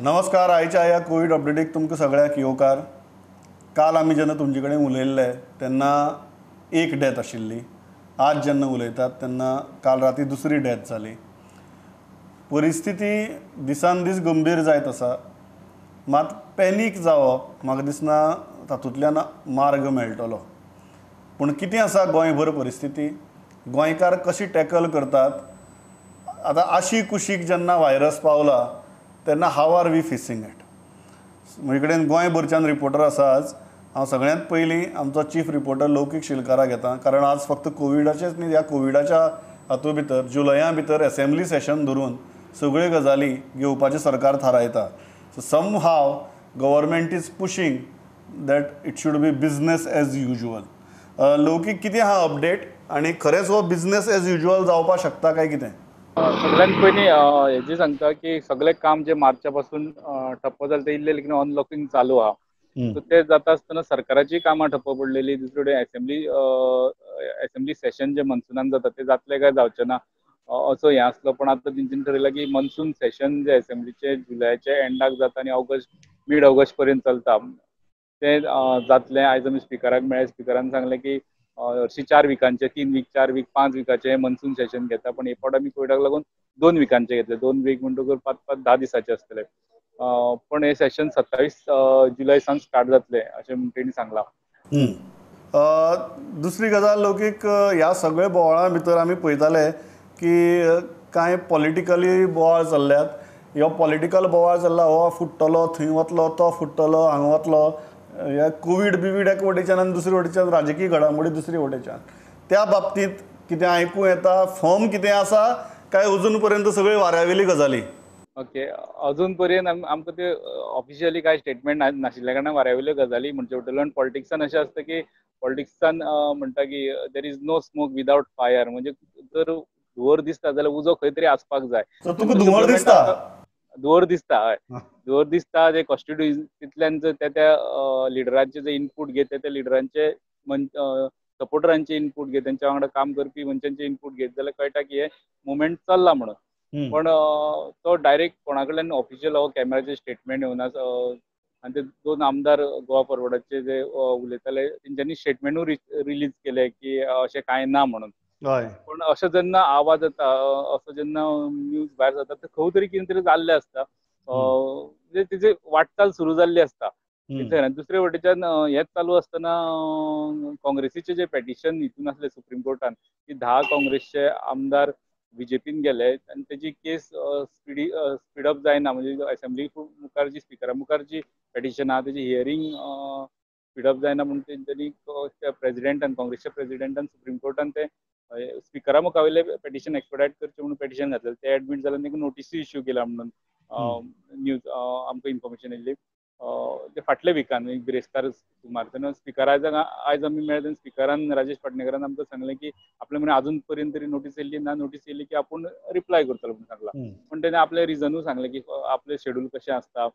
नमस्कार. आयच्या ह्या कोवीड अपडेटीक तुमकां सगळ्यांक येवकार. काल आमी जेन्ना तुमचे कडेन उलयल्ले तेन्ना एक डेथ आशिल्ली. आज जेन्ना उलयतात तेन्ना काल राती दुसरी डेथ जाली. परिस्थिती दिसान दीस गंभीर जायत आसा. मात पॅनीक जावप म्हाका दिसना तातूंतल्यान मार्ग मेळटलो. पूण कितें आसा गोंयभर परिस्थिती, गोंयकार कशी टॅकल करतात, आतां आशी कुशीक जेन्ना व्हायरस पावला तेन्ना how are we facing it. म्हजे कडेन गोंयभरच्यान रिपोर्टर आसा. आज हांव सगळ्यांत पयलीं आमचो चीफ रिपोर्टर लौकीक शिलकाराक घेता, कारण आज फक्त कोविडाचेच न्ही, ह्या कोविडाच्या हातूंत भितर जुलया भितर एसेंब्ली सेशन धरून सगळ्यो गजाली घेवपाचें सरकार थारायता. So somehow government is pushing that it should be business as usual. Laukik, कितें आहा अपडेट आनी खरेंच हो बिजनेस एज युज्युअल जावपाक शकता काय कितें? सगळ्यांत पयलीं हेजें सांगता की सगळें काम जें मार्चा पासून ठप्प जालें तें इल्लें लेगीन अनलॉकींग चालू आहा. सो तें जाता आसतना सरकाराचीय कामां ठप्प पडलेली. दुसरे कडेन एसेंब्ली सेशन जें मनसुनान जाता तें जातलें काय जावचें ना असो हें आसलो. पण आतां तेंच्यांनी ठरयलां की मनसून सेशन जें एसेंब्लीचें जुलयाच्या एंडाक जाता आनी ऑगस्ट मीड ऑगस्ट पर्यंत चलता तें जातलें. आयज आमी स्पिकराक मेळ्ळे. स्पिकरान सांगलें की हरशीं 4 विकांचे 3 वीक 4 वीक 5 विकाचे मनसून सेशन घेता, पण हे फावट आमी कोविडाक लागून 2 विकांचे घेतले. 2 वीक म्हणटकूच 5-5 10 दिसाचे आसतले. पण हे सेशन 27 जुलय सावन स्टार्ट जातले अशें तेणी सांगलां. दुसरी गजाल लौकीक, ह्या सगळ्या बोवाळा भितर आमी पळयताले की कांय पॉलिटिकली बोवाळ चल्ल्यात. ह्यो पॉलिटिकल बोवाळ चल्ला, हो फुट्टलो थंय वतलो, तो फुट्टलो हांगा वतलो, ह्या कोवीड बिवीड एक वटेच्यान आनी दुसरे वटेच्यान राजकीय घडामोडी दुसरे वटेच्यान. त्या बाबतींत कितें आयकूं येता, फॉर्म कितें आसा काय अजून पर्यंत सगळी वाऱ्यावेली गजाली? ओके, अजून पर्यंत आमकां ते ऑफिशियली कांय स्टेटमेंट नाशिल्ल्या कारणान वाऱ्यावेल्यो गजाली म्हणचे पडटल्यो. आनी पॉलिटिक्सान अशें आसता की पॉलिटिक्सान म्हणटा की there is no smoke without fire. म्हणजे जर धुंवर दिसता जाल्यार उजो खंय तरी आसपाक जाय. तुका धुंवर दिसता? धुंवर दिसता, हय धुंवर दिसता. जे कॉन्स्टिट्युएन्सींतल्यान जर त्या त्या लिडरांचे जे इनपूट घेत, त्या लिडरांचे सपोर्टरांचे इनपूट घेत, तेंच्या वांगडा काम करपी मनशांचे इनपूट घेत जाल्यार कळटा की हे मुवमेंट चल्ला म्हणून. पण तो डायरेक्ट कोणा कडल्यान ऑफिशियल हो कॅमेराचे स्टेटमेंट येवना. आनी ते 2 आमदार गोवा फॉरवर्डाचे जे उलयताले तेंच्यांनी स्टेटमेंटूय रिलीज केले की अशें कांय ना म्हणून. पण अशें जेन्ना आवाज येता, असो जेन्ना न्यूज भायर जाता ते खंय तरी कितें तरी जाल्लें आसता, म्हणजे तेजी वाटचाल सुरू जाल्ली आसता. दुसरे वटेच्यान हेंच चालू आसतना काँग्रेसीचें जें पेटिशन हितून आसलें सुप्रीम कोर्टान की 10 काँग्रेसचे आमदार बीजेपीन गेले आनी तेजी केस स्पीडअप जायना. म्हणजे एसेंब्ली मुखार जी स्पिकरा मुखार जी पेटिशन आहा तेजी हियरींग स्पीडअप जायना म्हणून तेंच्यांनी प्रेजिडेंटान, काँग्रेसच्या प्रेजिडेंटान सुप्रीम कोर्टान ते स्पिकरा मुखावयलें पेटिशन एक्सपेडायट करचें म्हणून पेटिशन घातलें. ते एडमीट जालें, तांकां नोटिसूय इश्यू केला म्हणून न्यूज आमकां इन्फॉर्मेशन येयल्ली ते फाटल्या विकान बिरेस्तार सुमार. तेन्ना स्पिकर आयज आमी मेळ्ळे तेन्ना स्पिकरान राजेश पाटणेकरान आमकां सांगलें की आपल्या म्हणे अजून पर्यंत तरी नोटीस येयल्ली ना, नोटीस येयली की आपूण रिप्लाय करतलो म्हणून सांगला. पण तेणें आपलें रिजनूय सांगलें की आपलें शेड्यूल कशें आसता,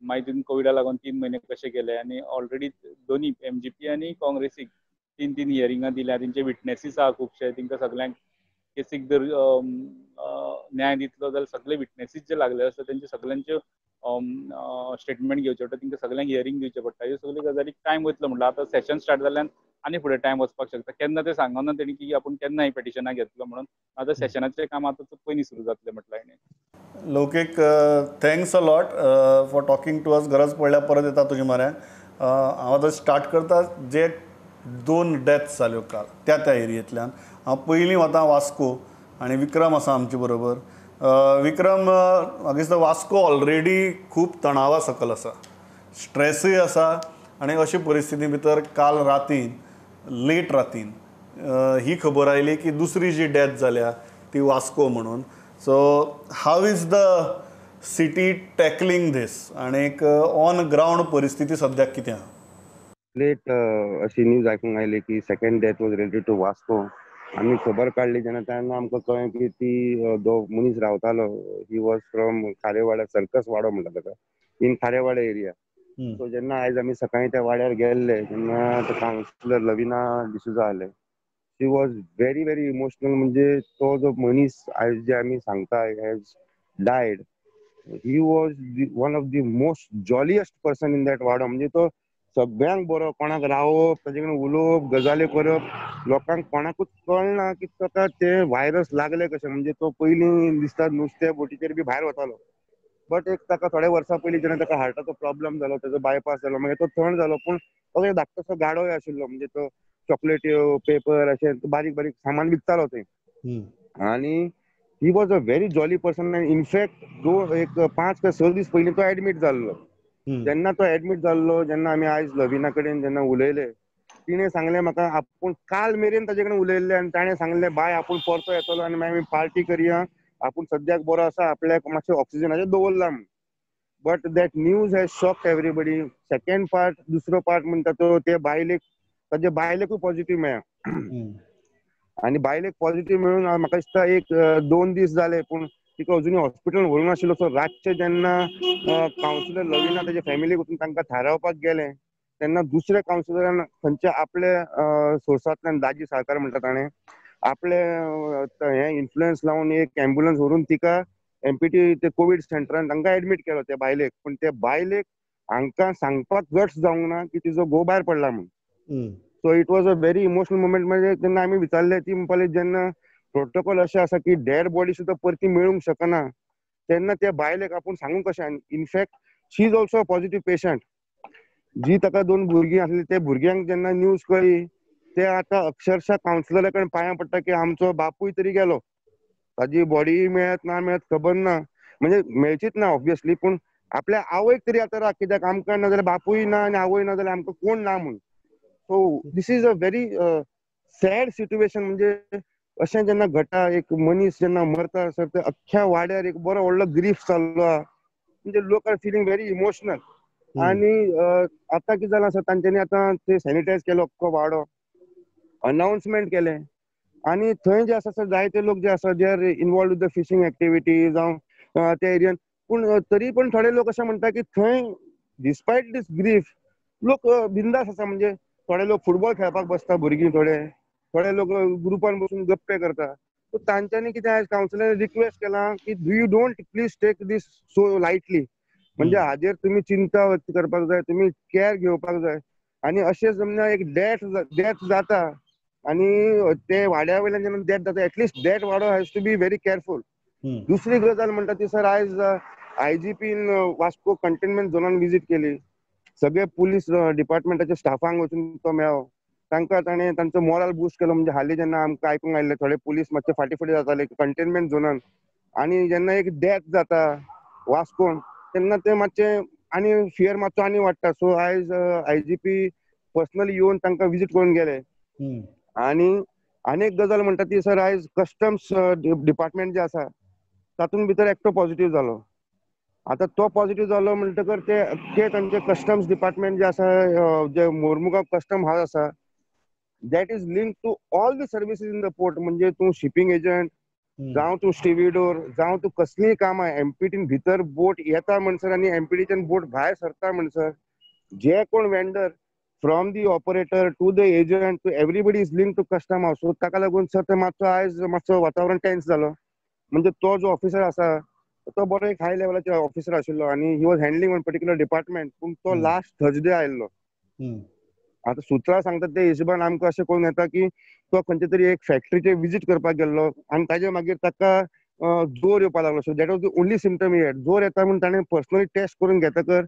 मागीर तितून कोविडा लागून 3 म्हयने कशे गेले आनी ऑलरेडी दोनी एमजीपी आनी काँग्रेसीक 3-3 हियरिंगां दिल्या, तेंचे विटनेसीस आहा खुबशे, तेंकां सगळ्यांक केसीक जर न्याय दितलो जाल्यार सगळे विटनेसीस जे लागले आसता तेंचे सगळ्यांचे स्टेटमेंट घेवचें पडटा, तेंकां सगळ्यांक हियरींग दिवचें पडटा. ह्यो सगळ्यो गजाली टायम वयतलो म्हणल्यार आतां सेशन स्टार्ट जाल्ल्यान आनी फुडें टायम वचपाक शकता. केन्ना तें सांगना तेणी की आपूण केन्ना ही पेटिशनां घेतलो म्हणून. आतां सेशनाचें काम आतां पयलीं सुरू जातलें म्हटलां हेणें. Laukik, thanks a lot for talking to us. गरज पडल्यार परत येता तुजे म्हऱ्यान. हांव आतां स्टार्ट करता. जे 2 डेथ्स जाल्यो काल त्या त्या एरियेंतल्यान, हांव पयलीं वता वास्को आनी विक्रम आसा आमचे बरोबर. विक्रम, म्हाका दिसता वास्को ऑलरेडी खूब तणावा सकल आसा, स्ट्रेसूय आसा आनी अशी परिस्थिती भितर काल रातीन लेट रातीन ही खबर आयली की दुसरी जी डेथ जाल्या ती वास्को म्हणून. So how is the city tackling this आनी एक ऑन ग्रावंड परिस्थिती सद्याक कितें आहा? लेट अशी न्यूज आयकूंक आयली की second death was related to Vasco. आमी खबर काडली जेन्ना तेन्ना आमकां कळ्ळें की ती जो मनीस रावतालो he was from Kharewada, circus वाडो म्हणटा ताका, इन खारेवाडा एरिया. सो जेन्ना आयज आमी सकाळीं त्या वाड्यार गेल्ले तेन्ना कावन्सिलर लविना डिसुजा आले. She was very very emotional. म्हणजे तो जो मनीस आयज जे आमी सांगता has died, He was one of the most jolliest person in that वाडो. म्हणजे तो सगळ्यांक बरो, कोणाक रावप, ताजे कडेन उलोवप, गजाली करप, लोकांक कोणाकूच कळना की ताका ते व्हायरस लागले कशें. म्हणजे तो पयलीं दिसता नुस्तें बोटीचेर बी भायर वतालो, बट एक ताका थोड्या वर्सां पयलीं जेन्ना ताका हार्टाचो प्रॉब्लम जालो, ताजो बायपास जालो, मागीर तो थंड जालो. पूण तो एक धाकटोसो गाडोय आशिल्लो, म्हणजे तो चॉकलेट्यो, पेपर अशें बारीक बारीक सामान विकतालो थंय. आनी he was a very jolly person. And in fact दो एक 5 का 6 दीस पयलीं तो एडमीट जाल्लो. जेन्ना तो एडमीट जाल्लो, जेन्ना आमी आयज लविना कडेन जेन्ना उलयले, तिणें सांगलें म्हाका आपूण काल मेरेन ताजे कडेन उलयल्लें आनी ताणें सांगलें बाय आपूण परतो येतलो आनी मागीर आमी पार्टी करया, आपूण सद्याक बरो आसा, आपल्याक मातशें ऑक्सिजनाचेर दवरला म्हूण. But that news has shocked everybody. Second part, दुसरो पार्ट म्हणटा तो ते बायलेक, ताजे बायलेकूय पॉझिटिव्ह मेळ्ळा. आनी बायलेक पॉझिटिव्ह मेळून म्हाका दिसता एक 2 दीस जाले, पूण तिका अजुनूय हॉस्पिटलान व्हरूंक नाशिल्लो. सो रातचें जेन्ना कावन्सिलर लविना ताजे फॅमिलीक वचून तांकां थारावपाक गेलें, तेन्ना दुसऱ्या कावन्सिलरान खंयच्या आपल्या सोर्सांतल्यान, दाजी साळकार म्हणटा ताणें, आपले हे इन्फ्लुएन्स लावन एक एम्बुलन्स व्हरून तिका एमपीटी ते कोवीड सेंटरान तांकां एडमीट केलो त्या बायलेक. पूण त्या बायलेक हांकां सांगपाक गट्स जावंक ना की तिजो घोव भायर पडला म्हूण. So it was a very emotional moment. म्हणजे तेन्ना आमी विचारलें, ती म्हणपाली जेन्ना प्रोटोकॉल अशें आसा की डेड बॉडी सुद्दां परती मेळूंक शकना, तेन्ना त्या बायलेक आपूण सांगूंक कशें. आनी in fact she is also a positive patient. जी ताका 2 भुरगीं आसली, ते भुरग्यांक जेन्ना न्यूज कळ्ळी, ते आतां अक्षरशः कावन्सिलरा कडेन पांयां पडटा की आमचो बापूय तरी गेलो, ताजी बॉडी मेळत ना मेळत खबर ना, म्हणजे मेळचीच ना ऑब्वियसली, पूण आपल्या आवयक तरी आतां राख, कित्याक आमकां ना जाल्यार बापूय ना आनी आवय ना जाल्यार आमकां कोण ना म्हूण. So this is a very sad situation. म्हणजे अशें जेन्ना घडटा, एक मनीस जेन्ना मरता सर, ते अख्ख्या वाड्यार एक बरो व्हडलो ग्रीफ चाललो आहा. म्हणजे लोक are feeling very emotional. आनी आतां कितें जालां सर, तांच्यांनी आतां ते सॅनिटायज केलो अख्खो वाडो, अनाउन्समेंट केलें, आनी थंय जे आसा सर जायते लोक जे आसा they are involve with the fishing activity जावं त्या एरियान. पूण तरी पण थोडे लोक अशें म्हणटा की थंय डिस्पायट दीस ग्रीफ लोक बिंदास आसा. म्हणजे थोडे लोक फुटबॉल खेळपाक बसता भुरगीं, थोडे थोडे लोक ग्रुपान बसून गप्पे करता. सो तांच्यांनी कितें आयज कावन्सिलरान रिक्वेस्ट केलां की do you don't please take this so lightly. म्हणजे हाजेर तुमी चिंता व्यक्त करपाक जाय, तुमी कॅर घेवपाक जाय. आनी अशें जेन्ना एक डेथ जाता आनी ते वाड्या वयल्यान जेन्ना डेथ जाता, एटलिस्ट that वाडो has to be very careful. दुसरी गजाल म्हणटा ती सर, आयज आयजीपीन वास्को कंटेनमेंट झोनान विजीट केली, सगळे पुलीस डिपार्टमेंटाच्या स्टाफांक वचून तो मेळ्ळो, तांकां ताणें तांचो मोराल बुस्ट केलो. म्हणजे हालीं जेन्ना आमकां आयकूंक आयिल्लें थोडे पुलीस मातशे फाटीं फुडें जाताले कंटेनमेंट झोनान, आनी जेन्ना एक डेथ जाता वास्कोन तेन्ना ते मातशें आनी फियर मातसो आनी वाडटा. सो आयज आयजीपी पर्सनली येवन तांकां विजीट करून गेले. आनी आनी एक गजाल म्हणटा ती सर, आयज कस्टम्स डिपार्टमेंट जे आसा तातूंत भितर एकटो पॉझिटिव्ह जालो. आतां तो पॉझिटिव्ह जालो म्हणटकर ते तांचे कस्टम्स डिपार्टमेंट जे आसा, जे मोर्मुगांव कस्टम हाउस आसा, that is link to all the services in the port. म्हणजे तूं शिपींग एजंट जावं, तूं स्टिविडोर जावं, तूं कसलीय कामां एमपीटीन भितर बोट येता म्हणसर आनी एमपीटीच्यान बोट भायर सरता म्हणसर जे कोण vendor from the operator to the agent to everybody is link to custom house. So ताका लागून सर ते मातसो आयज मातसो वातावरण टेन्स जालो. म्हणजे तो जो ऑफिसर आसा तो बरो एक हाय लेवलाचो ऑफिसर आशिल्लो आनी he was handling one particular department, पूण तो लास्ट थर्सडे आयिल्लो. आतां सुत्रां सांगतात ते हिशोबान आमकां अशें कळून येता की तो खंयचे तरी एक फॅक्टरीचेर विजीट करपाक गेल्लो आनी ताजे मागीर ताका जोर येवपाक लागलो. So that was the only symptom he had. जोर येता म्हूण ताणें पर्सनली टेस्ट करून घेतकर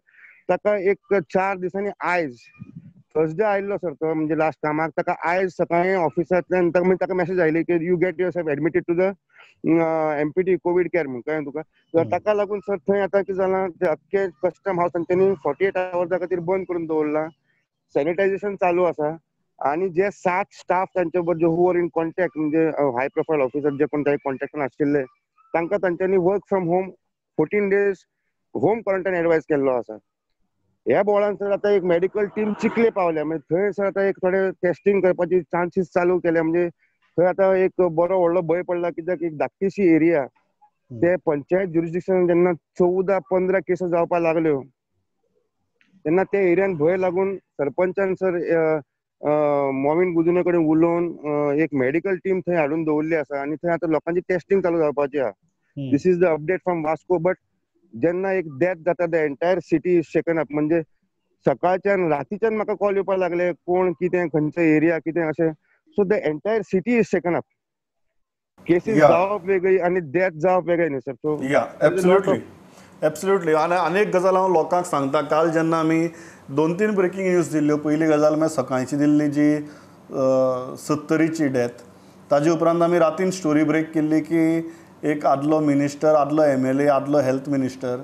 ताका एक 4 दिसांनी आयज थर्सडे आयिल्लो सर तो, म्हणजे लास्ट कामाक. ताका आयज सकाळीं ऑफिसांतल्यान ताका मॅसेज आयली की you get yourself admitted to the MPT covid care म्हूण, कळ्ळें तुका. ताका लागून सर थंय आतां कितें जालां, ते अख्खे कस्टम हाउस तांच्यांनी 48 आवर्सा खातीर बंद करून दवरलां, सॅनिटायझेशन चालू आसा. आनी जे 7 स्टाफ तांचे बरोबर जे हू are in contact, म्हणजे हाय प्रोफायल ऑफिसर जे कोण तांचे कॉन्टॅक्टान आशिल्ले, तांकां तांच्यांनी work from home 14 days home quarantine advise केल्लो आसा. ह्या बोवाळान सर आतां एक मेडिकल टीम चिखले पावल्या, म्हणजे थंय सर आतां एक थोडे टेस्टिंग करपाची चान्सीस चालू केल्या. म्हणजे थंय आतां एक बरो व्हडलो भंय पडला, कित्याक एक धाकटीशी एरिया, ते पंचायत ज्युरिस्डिक्शन जेन्ना 14-15 केसी जावपाक लागल्यो तेन्ना त्या एरियान भंय लागून सरपंचान सर मोविन गुदिन्हो कडेन उलोवन एक मेडिकल टीम थंय हाडून दवरली आसा आनी थंय आतां लोकांची टेस्टिंग चालू जावपाची आहा. This is the update from Vasco. But जेन्ना एक डेथ जाता the entire city is shaken up. म्हणजे सकाळच्यान रातीच्यान म्हाका कॉल येवपाक लागले, कोण कितें खंयचो एरिया कितें अशें. So the entire city is shaken up. Cases जावप वेगळी आनी डेथ जावप वेगळी न्ही सर. सो या एब्सोल्युटली एब्सोल्युटली. आनी अनेक गजाल हांव लोकांक सांगता. काल जेन्ना आमी 2-3 ब्रेकींग न्यूज दिल्ल्यो, पयली गजाल म्हळ्यार सकाळची दिल्ली जी 70ची डेथ, ताजे उपरांत आमी रातीन स्टोरी ब्रेक केल्ली की एक आदलो मिनिस्टर, आदलो MLA, आदलो हेल्थ मिनिस्टर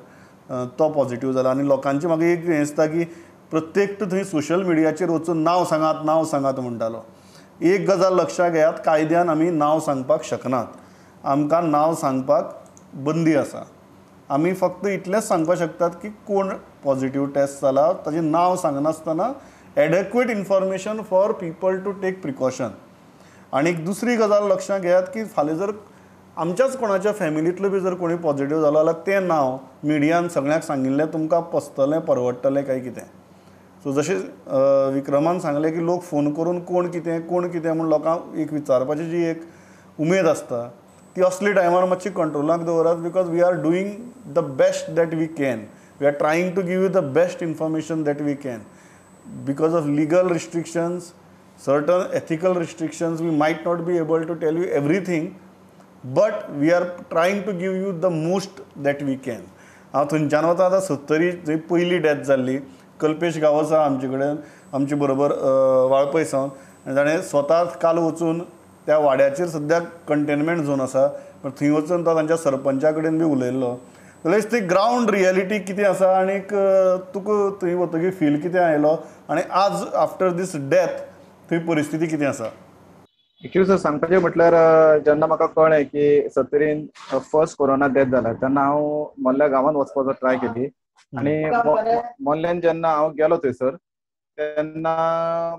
तो पॉझिटिव्ह जाला. आनी लोकांची म्हाका एक हें दिसता की प्रत्येक थंय सोशल मिडियाचेर वचून नांव सांगात नांव सांगात म्हणटालो. एक गजाल लक्षात घेयात, कायद्यान आमी नांव सांगपाक शकनात, आमकां नांव सांगपाक बंदी आसा. आमी फक्त इतलेंच सांगपाक शकतात की कोण पॉझिटिव्ह टेस्ट जाला, ताजें नांव सांगनासतना adequate information for people to take precaution. आनी एक दुसरी गजाल लक्षात घेयात की फाल्यां जर आमच्याच कोणाच्या फॅमिलींतलो बी जर कोणी पॉझिटिव्ह जालो जाल्यार तें नांव मिडियान सगळ्यांक सांगिल्लें तुमकां पसतलें, परवडटलें काय कितें. सो जशें विक्रमान सांगलें की लोक फोन करून कोण कितें कोण कितें म्हूण लोकांक एक विचारपाची जी एक उमेद आसता ती असली टायमार मातशी कंट्रोलाक दवरात, because we are doing the best that we can, we are trying to give you the best information that we can. Because of legal restrictions, certain ethical restrictions, we might not be able to tell you everything, but we are trying to give you the most that we can. हांव थंयच्यान वता आतां 70 थंय पयली death जाल्ली, कल्पेश गांवस आहा आमचे कडेन, आमचे बरोबर वाळपय सावन, आनी ताणें स्वता काल वचून त्या वाड्याचेर सद्याक कंटेनमेंट झोन आसा पण थंय वचून तो तांच्या सरपंचा कडेन बी उलयल्लो. जाल्यार ती ग्रावंड रियलिटी कितें आसा आनीक तुका थंय वतकीर फील कितें आयलो आनी आज आफ्टर दीस डेथ थंय परिस्थिती कितें आसा? एक्चुअली सर सांगपाचें म्हटल्यार जेन्ना म्हाका कळ्ळें की 70 फर्स्ट कोरोना डेथ जाला तेन्ना हांव मोल्ल्या गांवांत वचपाचो ट्राय केली आनी मोल्ल्यान जेन्ना हांव गेलो थंयसर तेन्ना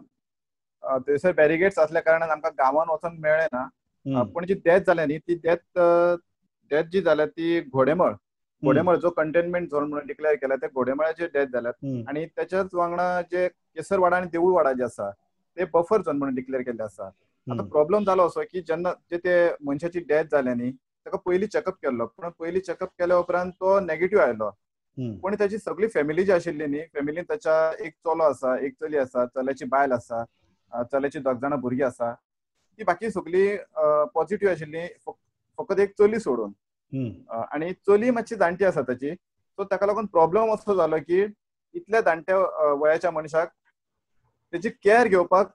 थंयसर बॅरिगेड्स आसल्या कारणान आमकां गांवांत वचोंक मेळ्ळें ना. पूण जी डेथ जाल्या न्ही ती डेथ जी जाल्या ती घोडेमळ जो कंटेनमेंट झोन म्हणून डिक्लेअर केला त्या घोडेमळाचे डेथ जाल्यात आनी त्याच्याच वांगडा जे केसरवाडा आनी देऊळवाडा जे आसा ते बफर झोन म्हणून डिक्लेअर केल्ले आसा. आतां प्रॉब्लम जालो असो की जेन्ना जे ते मनशाची डेथ जाल्या न्ही ताका पयलीं चॅकअप केल्लो, पूण पयलीं चॅकअप केल्या उपरांत तो नेगेटिव्ह आयलो, पूण ताची सगळी फॅमिली जी आशिल्ली न्ही फॅमिलीन ताच्या एक चलो आसा, एक चली आसा, चल्याची बायल आसा, चल्याची 2 जाणां भुरगीं आसा, ती बाकी सगळी पॉझिटिव्ह आशिल्ली फकत एक चली सोडून. आनी चली मातशी जाणटी आसा ताची, सो ताका लागून प्रॉब्लम असो जालो की इतल्या जाणट्या वयाच्या मनशाक तेची कॅर घेवपाक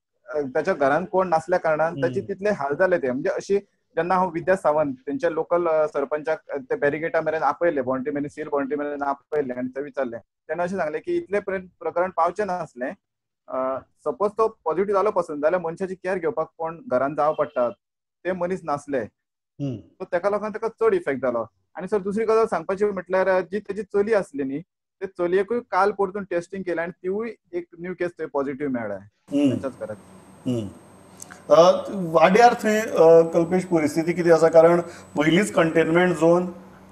ताच्या घरान कोण नासल्या कारणान ताची तितले हाल जाले ते. म्हणजे अशी जेन्ना हांव विद्या सावंत तेंच्या लोकल सरपंचाक ते बॅरिगेटा मेरेन आपयले, बाउंड्री मेरेन, सील बाउंड्री मेरेन आपयले आनी थंय विचारलें तेन्ना अशें सांगलें की इतले पर्यंत प्रकरण पावचें नासलें, सपोज तो पॉझिटिव्ह जालो पासून जाल्यार मनशाची कॅर घेवपाक कोण घरान जावं पडटा, ते मनीस नासले, सो ताका लागून ताका चड इफेक्ट जालो. आनी सर दुसरी गजाल सांगपाची म्हटल्यार जी ताची चली आसली न्ही ते चलयेकूय काल परतून टेस्टिंग केलें आनी तिवूय एक न्यू केस थंय पॉझिटिव्ह मेळ्ळ्या तांच्याच घरांत. वाड्यार थंय कल्पेश परिस्थिती कितें आसा? कारण पयलींच कंटेनमेंट झोन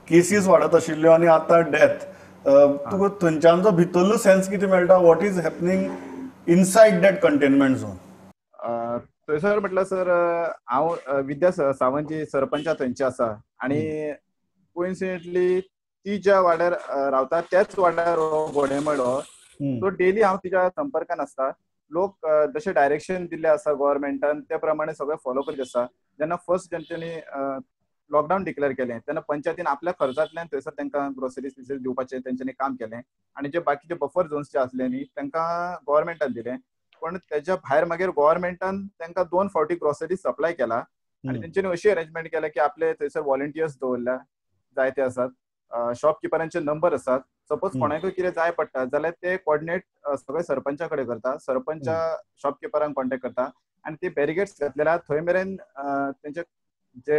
केसीस वाडत आशिल्ल्यो आनी आतां डेथ, तुका थंयच्यान जो भितरलो सेन्स कितें मेळटा, what is happening inside that containment zone? थंयसर म्हटल्यार सर हांव विद्या सावंत जी सरपंचा थंयची आसा आनी कोइन्सिडेंटली ती ज्या वाड्यार रावता त्याच वाड्यार घोडेमळ हो, सो डेली हांव तिच्या संपर्कान आसता. लोक जशें डायरेक्शन दिल्लें आसा गव्हर्मेंटान त्या प्रमाणे सगळें फॉलो करीत आसा. जेन्ना फर्स्ट तेंच्यांनी लॉकडावन डिक्लेअर केलें तेन्ना पंचायतीन आपल्या खर्चांतल्यान थंयसर तांकां ग्रोसरीज बिसरीज दिवपाचें तेंच्यांनी काम केलें आनी जे बाकीचे बफर झोन्स जे आसले न्ही तांकां गव्हर्मेंटान दिलें, पण तेच्या भायर मागीर गव्हर्मेंटान तांकां 2 फावटी ग्रोसरीज सप्लाय केला आनी तेंच्यांनी अशी अरेंजमेंट केल्या की आपले थंयसर व्हॉलंटियर्स दवरल्या जायते आसात, शॉपकिपरांचे नंबर आसात, सपोज कोणाकूय कितें जाय पडटा जाल्यार ते कोऑर्डिनेट सगळे सरपंचा कडेन करता, सरपंचा शॉपकिपरांक कॉन्टेक्ट करता आनी ते बॅरिगेड्स घातलेले थंय मेरेन तेंचे जे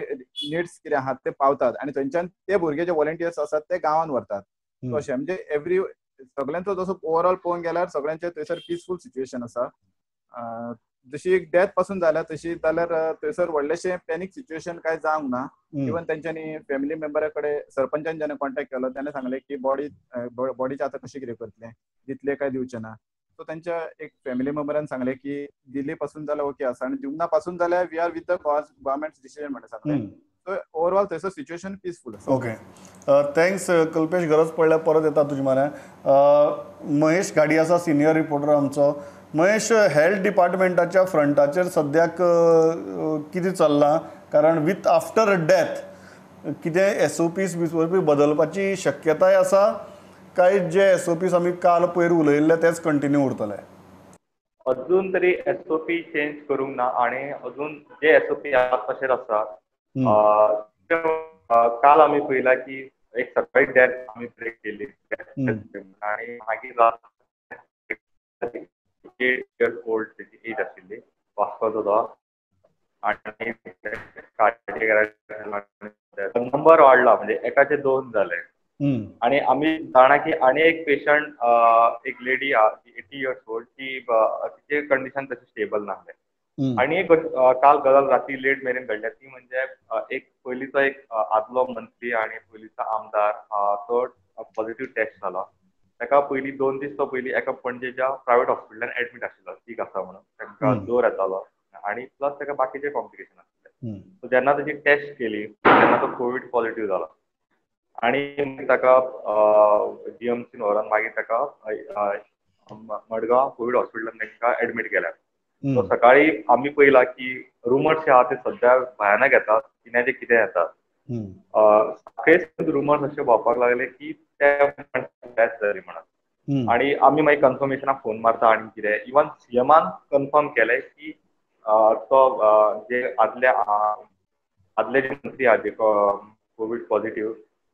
निड्स कितें आहात ते पावतात आनी थंयच्यान ते भुरगे जे व्हॉलंटियर्स आसात ते गांवांत व्हरतात. अशें म्हणजे एवरी सगळ्यांचो जसो ओवरऑल पळोवंक गेल्यार सगळ्यांचे थंयसर पिसफूल सिच्युएशन आसा. जशी एक डेथ पासून जाल्या तशी जाल्यार थंयसर व्हडलेशें पॅनीक सिच्युएशन काय जावंक ना. इवन तेंच्यांनी फॅमिली मेंबरा कडेन सरपंचान जेन्ना कॉन्टेक्ट केलो तेन्ना सांगलें की बॉडीचें आतां कशें कितें करतलें, दितले काय दिवचें ना. सो तेंच्या एक फॅमिली मेंबरान सांगलें की दिल्ली पासून जाल्यार ओके आसा आनी दिवना पासून जाल्यार we are with the government decision म्हणून सांगलें. सो ओवरऑल थंयसर सिच्युएशन पिसफूल आसा. Okay, thanks Kalpesh. गरज पडल्यार परत येता तुजे म्हऱ्यान. महेश घाडी आसा, सिनियर रिपोर्टर आमचो. महेश, हेल्थ डिपार्टमेंटाच्या फ्रंटाचेर सद्याक कितें चल्लां? कारण विथ आफ्टर डेथ कितें SOPs बी बदलपाची शक्यताय आसा काय जे SOPs आमी काल पयर उलयल्ले तेच कंटिन्यू उरतले? अजून तरी SOP change करूंक ना आनी अजून जे SOP आसा तशेंच आसा. काल आमी पळयला की एक सकाळी डेथ आमी ब्रेक केली आनी मागीर 8 years old तेजी एज आशिल्ली, वास्कोचो तो, आनी नंबर वाडला म्हणजे एकाचे 2 जाले. आनी आमी जाणा की आनी एक पेशंट, एक लेडी आहा 80 years old, ती तिचे कंडिशन तशी स्टेबल नासलें. आनी एक काल गजाल राती लेट मेरेन घडल्या ती म्हणजे एक पयलींचो एक आदलो मंत्री आनी पयलींचो आमदार तो पॉझिटिव्ह टेस्ट जाला. ताका पयलीं 2 दीस तो पयलीं एका पणजेच्या प्रायवेट हॉस्पिटलान एडमीट आशिल्लो, सीक आसा म्हणून, ताका जोर येतालो आनी प्लस ताका बाकीचे कॉम्प्लिकेशन आशिल्ले. सो जेन्ना ताची टेस्ट केली तेन्ना तो कोवीड पॉझिटिव्ह जाला आनी ताका जीएमसीन व्हरोन मागीर ताका मडगांव कोवीड हॉस्पिटलान तांकां एडमीट केल्या. सो सकाळी आमी पळयला की रुमर्स जे आहा ते सद्या भयानक येतात, कित्याचे कितें येतात. सकाळीच रुमर्स अशे भोंवपाक लागले की ते डेथ जाली म्हणून, आनी आमी मागीर कन्फर्मेशनाक फोन मारता आनी कितें. इवन सीएमान कन्फर्म केलें की तो जे आदले आदले जे मंत्री आहा जे कोवीड पॉझिटिव्ह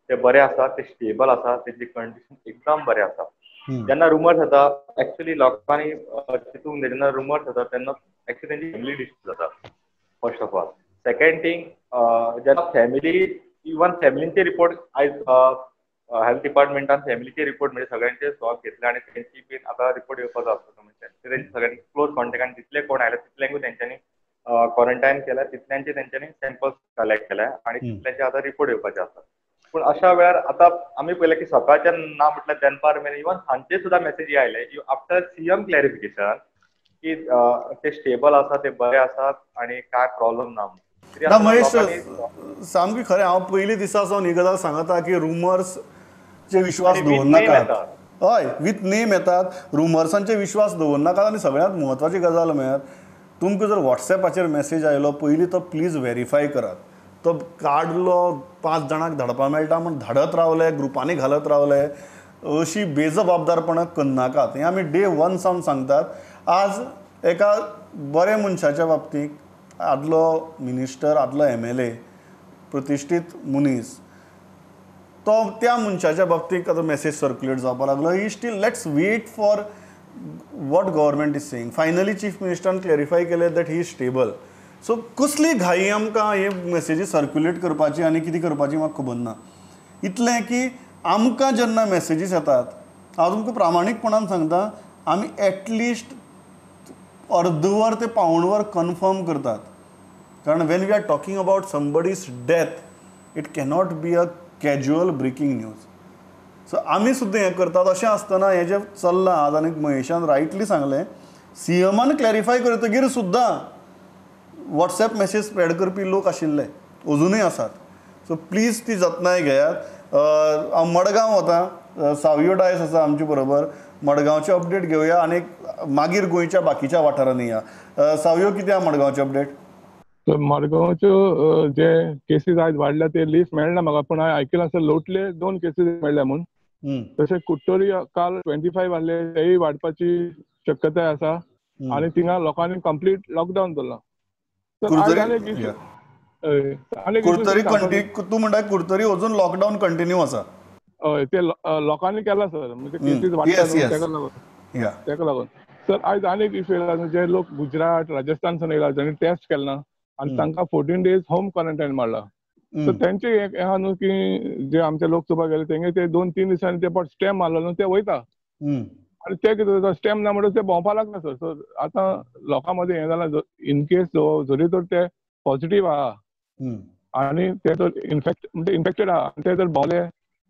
ते बरे आसा, ते स्टेबल आसा, तेंची कंडिशन एकदम बरें आसा. जेन्ना रुमर्स येता एक्चुअली लोकांनी चितूंक जाय, जेन्ना रुमर्स येता तेन्ना एक्चुअली तेंची फॅमिली डिस्टर्ब जाता first of all. Second thing, जेन्ना फॅमिली इवन फॅमिलींचे रिपोर्ट आयज हेल्थ डिपार्टमेंटान फॅमिलीचे रिपोर्ट म्हणजे सगळ्यांचे स्वॉब घेतले आनी तेंची बीन आतां रिपोर्ट येवपाचो आसता, म्हणजे तेंचे सगळ्यांनी क्लोज कॉन्टेक्ट आनी जितले कोण आयले तितल्यांकूय तेंच्यांनी क्वॉरंटायन केल्या, तितल्यांचे तेंच्यांनी सॅम्पल्स कलेक्ट केल्या आनी तितल्यांचे आतां रिपोर्ट येवपाचे आसतात. पूण अशा वेळार आतां आमी पळयलें की सकाळच्या ना म्हटल्यार दनपार मेरेन इवन सांजचे सुद्दां मॅसेजी आयले आफ्टर सीएम क्लॅरिफिकेशन की ते स्टेबल आसा, ते बरे आसात आनी कांय प्रॉब्लम ना. ना महेश, सामकी खरें. हांव पयलीं दिसा सावन ही गजाल सांगता की रुमर्सचे विश्वास दवरनाकात. हय, विथ नेम येतात, रुमर्सांचे विश्वास दवरनाकात. आनी सगळ्यांत म्हत्वाची गजाल म्हळ्यार तुमकां जर वॉट्सॅपाचेर मॅसेज आयलो पयलीं तो प्लीज व्हेरीफाय करात. तो काडलो 5 जाणांक धाडपाक मेळटा म्हूण धाडत रावले, ग्रुपांनी घालत रावले, अशी बेजबाबदारपणां करनाकात. हें आमी डे 1 सावन सांगतात. आज एका बऱ्या मनशाच्या बाबतींत आदलो मिनिस्टर, आदलो MLA, प्रतिश्ठीत मनीस, तो त्या मनशाच्या बाबतींत आतां मॅसेज सर्क्युलेट जावपाक लागलो. He still let's wait for what government is saying. Finally chief मिनिस्टरान clarify केलें that he is stable. So कसली घाई आमकां हे मॅसेजी सर्क्युलेट करपाची आनी कितें करपाची म्हाका खबर ना. इतलें की आमकां जेन्ना मॅसेजीस येतात, हांव तुमकां प्रामाणीकपणान सांगता, आमी एटलिस्ट अर्दवर ते पावणवर कन्फर्म करतात. कारण when we are talking about somebody's death it cannot be a casual breaking news. So आमी सुद्दां हें करतात. अशें आसतना हें जें चल्लां आज, आनी महेशान रायटली सांगलें, सीएमान क्लॅरिफाय करतगीर सुद्दां वॉट्सॅप मॅसेज स्प्रेड करपी लोक आशिल्ले, अजुनूय आसात. सो प्लीज ती जतनाय घेयात. हांव मडगांव वता, सावियो डायस आसा आमचे बरोबर, मडगांवचे अपडेट घेवया आनी मागीर गोंयच्या बाकीच्या वाठारांनी या. सावियो, कितें आहा मडगांवचे अपडेट? मडगांवच्यो जे केसीस आयज वाडल्या ते लिस्ट मेळना म्हाका, पूण हांवें आयकलां सर लोटले 2 केसीस मेळ्ळ्या म्हूण. तशें कुट्टोरी काल 25 आसले, तेय वाडपाची शक्यताय आसा आनी थिंगा लोकांनी कंप्लीट लॉकडावन दवरलां. कुर्तरी तूं म्हणटा कुर्तरी अजून लॉकडावन कंटिन्यू आसा? हय, ते लोकांनी केला सर, म्हणजे केसीस वाडटा तेका लागून, तेका लागून सर आयज आनीक इश्यू येयला. जे लोक गुजरात, राजस्थान सावन येयला जांणी टेस्ट केला ना आनी तांकां 14 days home quarantine मारला. सो तेंचे हें आहा न्हू की जे आमचे लोकसभा गेले तेंगे ते 2-3 दिसांनी ते पट स्टॅम्प मारलो न्हू ते वयता आनी ते कितें जाता स्टॅम्प ना म्हणटकच ते भोंवपाक लागता सर. सो आतां लोकां मदीं हें जालां, इनकेस जरी तर ते पॉझिटीव आहा आनी ते जर इन्फेक्ट म्हणजे इन्फेक्टेड आहा आनी ते जर भोंवले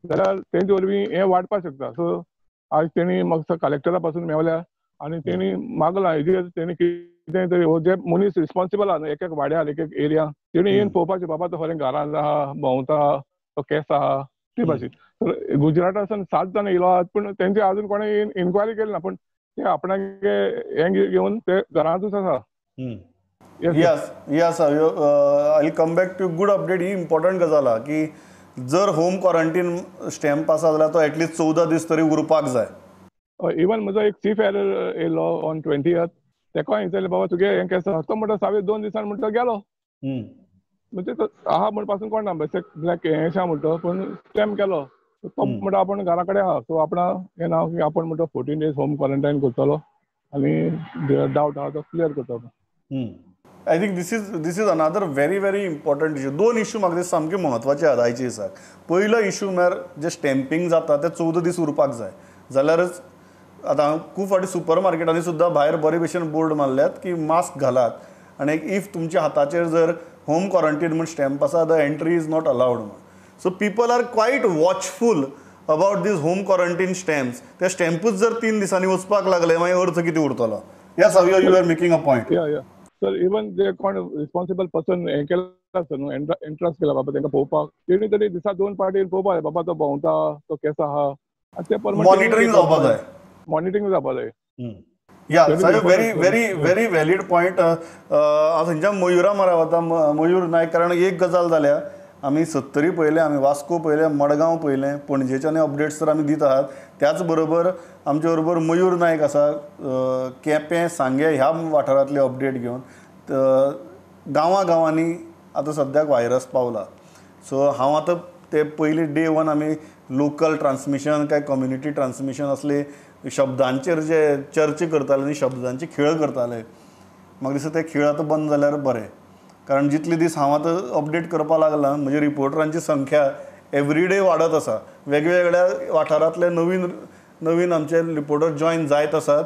जाल्यार तेंचे वरवीं हें वाडपाक शकता. सो आयज तेणी म्हाका कलेक्टरा पासून मेवल्या आनी तेणी मागलां हेजेर तेणी कितें तरी हो जे मनीस रिस्पॉन्सिबल आहा न्हू एक एक वाड्यार एक एक एरिया तेणी येवन पळोवपाचें बाबा तो खरें घरान आहा भोंवता तो केस आहा ते भाशेन. तर गुजरातासान 7 जाण येयलो आहात पूण तेंची अजून कोणें इन्क्वायरी केली ना, पूण ते आपणागे हें घेवन ते घरांतूच आसा. Yes yes, I come back to good update. He important गजाल आहा की जर होम क्वॉरंटीन स्टॅम्प आसा जाल्यार तो एटलिस्ट 14 दीस तरी उरपाक जाय. इवन म्हजो एक सी फेरर येयलो ऑन 20th, तेका हांवें विचारलें बाबा तुगे हें केस आसा, तो म्हणटा सावे 2 दिसान म्हणटा गेलो. म्हणजे आहा म्हण पासून कोण ना ब्लॅक हें अशें म्हणटा, पूण स्टॅम्प केलो तो म्हणटा आपूण घरा कडेन आहा. सो आपणा हें ना की आपूण म्हणटा 14 डेज होम क्वॉरंटायन करतलो आनी डावट आहा तो क्लियर करतलो. I think this is another very very important issue. 2 issue म्हाका दिसता सामके म्हत्वाचे आहात आयच्या दिसाक. पयलो इशू म्हळ्यार जे स्टॅम्पींग जाता ते 14 दीस उरपाक जाय, जाल्यारच आतां खूब फावटी सुपर मार्केटांनी सुद्दां भायर बरे भशेन बोर्ड मारल्यात की मास्क घालात आनी if तुमच्या हाताचेर जर होम क्वॉरंटीन म्हूण स्टॅम्प आसा the entry is not allowed म्हूण. So people are quite watchful about these home quarantine stamps. ते स्टॅम्पूच जर 3 दिसांनी वचपाक लागले मागीर अर्थ कितें उरतलो. Yes Savio, you are making a point. Sir even जे कोण रिस्पॉन्सिबल पर्सन हें केलां आसता न्हू एंट्रन्स केला बाबा तेंकां पळोवपाक, तेणी तरी दिसा 2 फावटी पळोवपाक जाय बाबा तो भोंवता तो केसो आहा, ते मॉनिटरींग जावपाक जाय. मॉनिटरींग जावपाक जाय. या sir, very very very valid point. हांव थंयच्या मयुरा मरा वता, मयूर नायक, कारण एक गजाल जाल्या आमी सत्तरी पळयलें, आमी वास्को पळयलें, मडगांव पळयलें, पणजेच्यानूय अपडेट्स तर आमी दित आहात. त्याच बरोबर आमचे बरोबर मयूर नायक आसा, केपें सांगें ह्या वाठारांतले अपडेट घेवन. गांवां गांवांनी आतां सद्याक व्हायरस पावला. सो हांव आतां ते पयलीं डे 1 आमी लोकल ट्रान्समिशन काय कम्युनिटी ट्रान्समिशन असले शब्दांचेर जे चर्चा करताले आनी शब्दांचे खेळ करताले, म्हाका दिसता ते खेळ आतां बंद जाल्यार बरें. कारण जितले दीस हांव आतां अपडेट करपाक लागलां म्हजे रिपोर्टरांची संख्या एवरीडे वाडत आसा. वेगवेगळ्या वाठारांतले नवीन नवीन आमचे रिपोर्टर जॉयन जायत आसात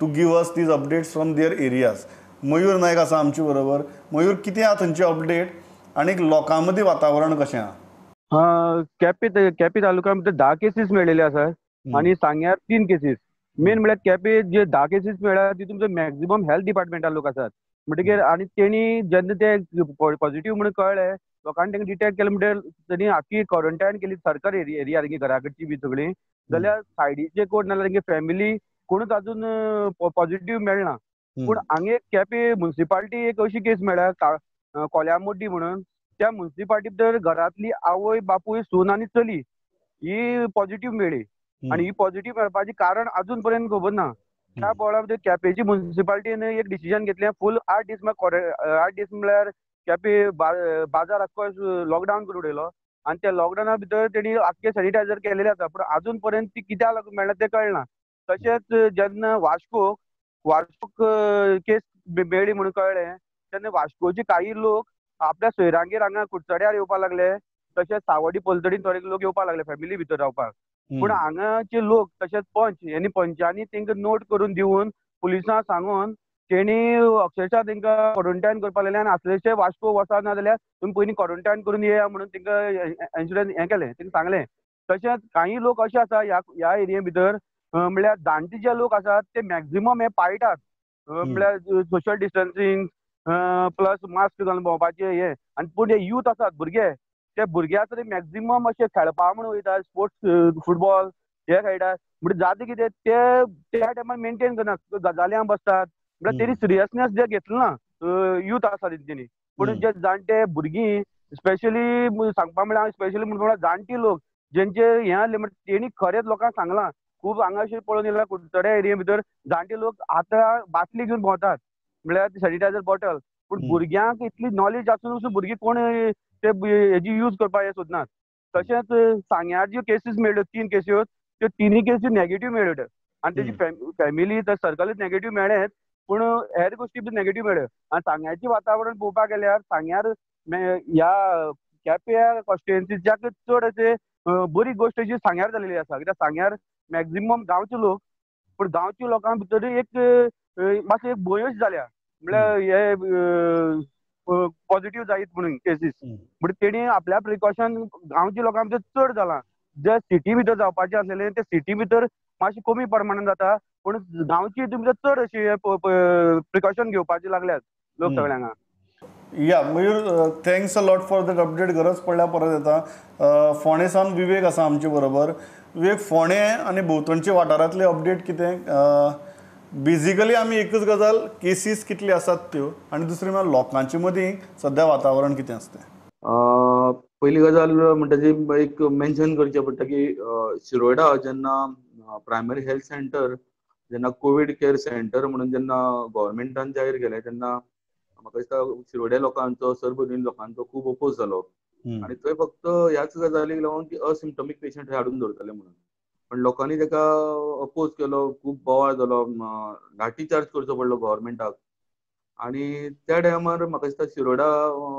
to give us these updates from their areas. Mayur Naik आसा आमचे बरोबर. मयूर, कितें आहा थंयचे अपडेट आनी लोकां मदीं वातावरण कशें आहा? केपें केपें तालुक्या भितर 10 केसीस मेळिल्ले आसात आनी सांग्यार 3 केसीस. मेन म्हळ्यार केपें जे 10 केसीस मेळ्ळ्या तितून मॅक्झिमम हेल्थ डिपार्टमेंटा लोक आसात. म्हणटकीर आनी तेणी जेन्ना ते पॉझिटिव्ह म्हणून कळ्ळें लोकांनी तेंकां डिटेक्ट केलें म्हणटकीर तेणी आख्खी क्वॉरंटायन केली सरकार एरिया तेंगे घरा कडची बी सगळीं. जाल्यार सायडीचे कोण नाल्यार तेंगे फॅमिली कोणूच अजून पॉझिटिव्ह मेळना. पूण हांगे केपें मुन्सिपाल्टी एक अशी केस मेळ्ळ्या कोल्यामोड्डी म्हणून, त्या मुन्सिपाल्टी भितर घरांतली आवय बापूय सून आनी चली ही पॉझिटिव्ह मेळ्ळी. आनी ही पॉझिटिव्ह मेळपाचें कारण अजून पर्यंत खबर ना. त्या बोळा भितर केपेंची मुन्सिपाल्टीन एक डिसिजन घेतलें फूल 8 दीस 8 दीस म्हळ्यार केपें बाजार आख्खो लॉकडावन करून उडयलो आनी त्या लॉकडावना भितर तेणी आख्खे सॅनिटायझर केलेले आसा, पूण अजून पर्यंत ती कित्याक लागून मेळ्ळा तें कळना. तशेंच जेन्ना वास्कोक केस मेळ्ळी म्हणून कळ्ळें तेन्ना वास्कोचे काही लोक आपल्या सोयरांगेर हांगा कुडचड्यार येवपाक लागले, तशेंच सावडी पलतडीन थोडे लोक येवपाक लागले फॅमिली भितर रावपाक. पूण हांगाचे लोक तशेंच पंच यांनी पंचांनी तेंकां नोट करून दिवन पुलिसांक सांगून तेणी अक्षरशः तेंकां क्वॉरंटायन करपाक लागले आनी आसलेशे वास्को वचना ना जाल्यार तुमी पयलीं क्वॉरंटायन करून येया म्हणून तेंकां इन्शुरन्स हें केलें, तेंकां सांगलें. तशेंच काही लोक अशे आसा ह्या एरिये भितर म्हळ्यार जाणटे जे लोक आसात ते मॅक्झिमम हे पाळटात, म्हळ्यार सोशल डिस्टन्सिंग प्लस मास्क घालून भोंवपाचें हें. आनी पूण जे यूथ आसात भुरगे, ते भुरगे आसा ते मॅक्झिमम अशे खेळपा म्हणून वयतात, स्पोर्ट्स फुटबॉल हे खेळटात. म्हणजे जाता कितें ते त्या टायमार मेनटेन करना, गजाल्यांक बसतात, म्हळ्यार तेणी सिरियसनेस जे घेतलो ना यूथ आसा तेणी. पूण जे जाणटे भुरगीं स्पेशली सांगपा म्हळ्यार स्पेशली म्हणून जाणटी लोक जेंचे हें आहले म्हणटा तेणी खरेंच लोकांक सांगलां. खूब हांगा अशें पळोवन येयला कुडचड्या एरिये भितर जाणटे लोक आतां बाटली घेवन भोंवतात, म्हळ्यार सॅनिटायझर बॉटल. पूण भुरग्यांक इतली नॉलेज आसून भुरगीं कोण ते हेजी यूज करपाक हें सोदनात. तशेंच सांग्यार ज्यो केसीस मेळ्ळ्यो 3 केस्यो, त्यो 3 केसी नॅगेटीव मेळ्ळ्यो आनी तेजी फॅमिली सर्कलूच नॅगेटीव मेळ्ळेंच, पूण हेर गोश्टी बी नॅगेटीव मेळ्ळ्यो. आनी सांग्याचें वातावरण पळोवपाक गेल्यार सांग्यार ह्या केप्यां कॉन्स्टिट्युएन्सीच्याक चड अशें बरी गोश्ट अशी सांग्यार जालेली आसा. कित्याक सांग्यार मॅक्झिमम गांवचे लोक, पूण गांवच्या लोकां भितर एक मातशें एक भंयूच जाल्या, म्हळ्यार हे पॉझिटिव्ह जायत म्हणून केसीस. म्हणजे तेणी आपल्या प्रिकॉशन गांवच्या लोकां भितर चड जालां. जे सिटी भितर जावपाचे आसलेले ते सिटी भितर मातशें कमी प्रमाणान जाता, पूण गांवची हितून भितर चड अशी प्रिकॉशन घेवपाचे लागल्यात लोक सगळ्यांक. या Mayur, thanks a lot for that update. गरज पडल्यार परत येता. फोंडे सावन विवेक आसा आमचे बरोबर. विवेक, फोंडे आनी भोंवतणचे वाठारांतले अपडेट कितें? बेजिकली आमी एकच गजाल, केसीस कितली आसात त्यो, आनी दुसरी म्हळ्यार लोकांचे मदीं सद्या वातावरण कितें आसता? पयली गजाल म्हणटा ती एक मेन्शन करचें पडटा की शिरोडा जेन्ना प्रायमरी हेल्थ सेंटर जेन्ना कोवीड केअर सेंटर म्हणून जेन्ना गव्हर्मेंटान जाहीर केलें तेन्ना म्हाका दिसता शिरोड्या लोकांचो, सरभोंवतणी लोकांचो खूब अपोज जालो आनी थंय फक्त ह्याच गजालीक लागून की असिम्टॉमीक पेशंट हाडून दवरतले म्हणून, पण लोकांनी ताका अपोज केलो, खूब बोवाळ जालो, लाठी चार्ज करचो पडलो गव्हर्मेंटाक. आनी त्या टायमार म्हाका दिसता शिरोडा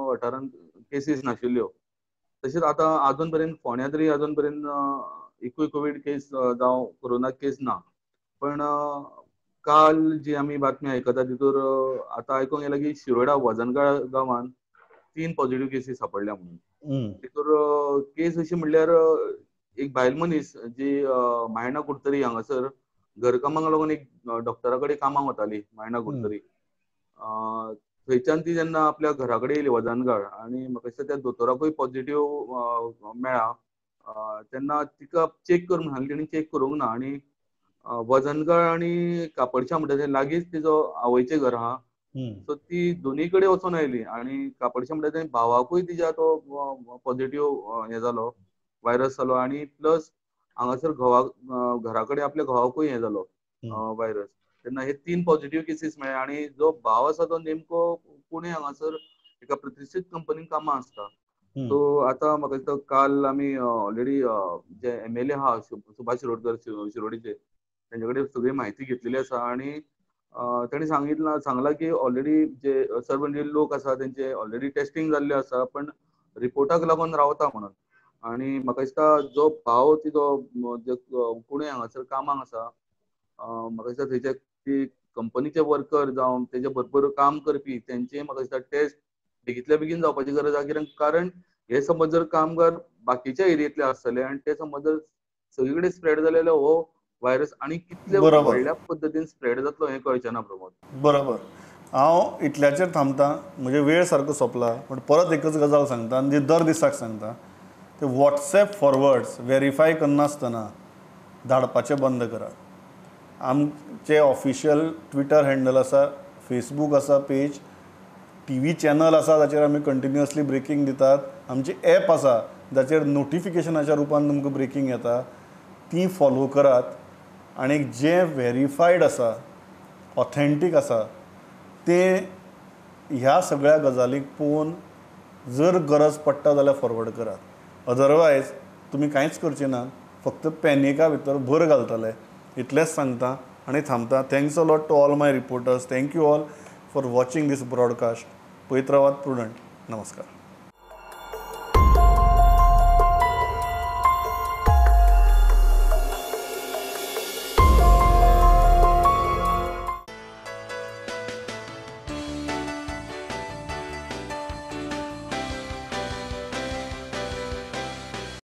वाठारांत केसीस नाशिल्ल्यो. तशेंच आतां आजून पर्यंत फोंड्या तरी आजून पर्यंत एकूय कोवीड केस जावं कोरोना केस ना. पण काल जी आमी बातमी आयकता तितूर आतां आयकूंक येयलां की शिरोडा वजनगाळ गांवांत 3 पॉझिटिव्ह केसीस सापडल्या म्हणून. तितूर केस अशी म्हणल्यार एक बायल मनीस जी मायणा कुडतरी हांगासर घरकामाक लागून एक डॉक्टरा कडेन कामाक वताली, मायणा कुडतरी, थंयच्यान ती जेन्ना आपल्या घरा कडेन येयली वजनगाळ आनी म्हाका दिसता त्या दोतोराकूय पॉझिटिव्ह मेळ्ळा तेन्ना तिका चॅक कर म्हणून सांगलें, तेणी चॅक करूंक ना. आनी वजनगाळ आनी कापडशा म्हणटा ते लागींच तिजो आवयचें घर आहा, सो ती दोनी कडेन वचून आयली आनी कापडशा म्हणटा ते भावाकूय तिज्या तो पॉझिटिव्ह हें जालो, व्हायरस जालो, आनी प्लस हांगासर घोवाक घरा कडेन आपल्या घोवाकूय हें जालो व्हायरस. तेन्ना हे 3 पॉझिटिव्ह केसीस मेळ्ळे आनी जो भाव आसा तो नेमको पुणे हांगासर एका प्रतिश्ठीत कंपनीन कामां आसता. सो आतां म्हाका दिसता काल आमी ऑलरेडी जे MLA आहा सुभाष शिरोडकर शिरोडीचे तेंचे कडेन सगळी म्हायती घेतलेली आसा आनी तांणी सांगलां की ऑलरेडी जे सरभोंवतणी लोक आसा तेंचे ऑलरेडी टेस्टिंग जाल्लें आसा, पण रिपोर्टाक लागून रावता म्हणून. आनी म्हाका दिसता जो भाव तिजो पुणे हांगासर कामाक आसा, म्हाका दिसता थंयचे ती कंपनीचे वर्कर जावं तेजे बरोबर काम करपी तेंचे म्हाका दिसता टेस्ट बेगींतल्या बेगीन जावपाची गरज आसा, कित्याक कारण हे समज जर कामगार बाकीच्या एरियेंतले आसतले आनी ते समज जर सगळे कडेन स्प्रेड जाले जाल्यार हो व्हायरस आनी कितले व्हडल्या पद्दतीन स्प्रेड जातलो हें कळचें ना. प्रमोद, बरोबर. हांव इतल्याचेर थांबता, म्हजे वेळ सारको सोंपला, पण परत एकच गजाल सांगता आनी जी दर दिसाक सांगता, ते वॉट्सएप फॉरवर्ड्स वेरीफाय करनासतना धाडपाचें बंद करात. आमचे ऑफिशियल ट्विटर हँडल आसा, फेसबूक आसा पेज, TV channel आसा जाचेर आमी कंटिन्युअसली ब्रेकींग दितात, आमची एप आसा जाचेर नोटिफिकेशनाच्या रुपान तुमकां ब्रेकींग येता, ती फॉलो करात आनी जें वेरीफायड आसा, ऑथेंटीक आसा तें ह्या सगळ्या गजालींक पळोवन जर गरज पडटा जाल्यार फॉरवर्ड करात. अदरवायज तुमी कांयच करचे ना, फक्त पॅनिका भितर भर घालतले. इतलेंच सांगता आनी थांबता. Thanks a lot to all my reporters. Thank you all for watching this broadcast. पळयत रावात प्रुडंट. नमस्कार.